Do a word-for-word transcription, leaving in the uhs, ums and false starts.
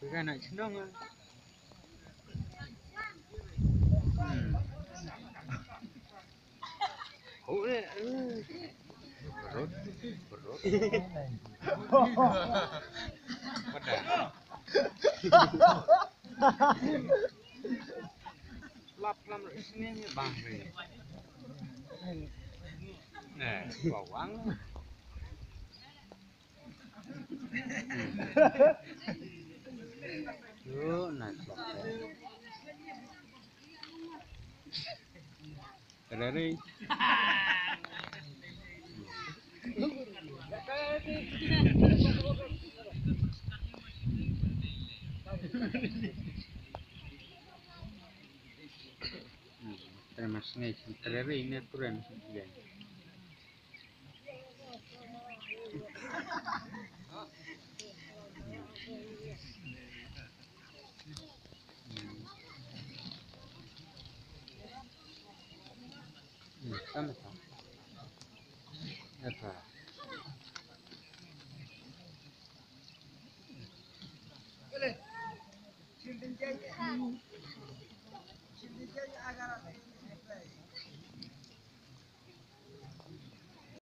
Ka na chnong. Hmm. Hooid, eh. Perut, perut. Pada. Lap lam sini ni bang ni. Eh, bawang. Yo, na. Kadari. Terima kasih, kadari ini aturan.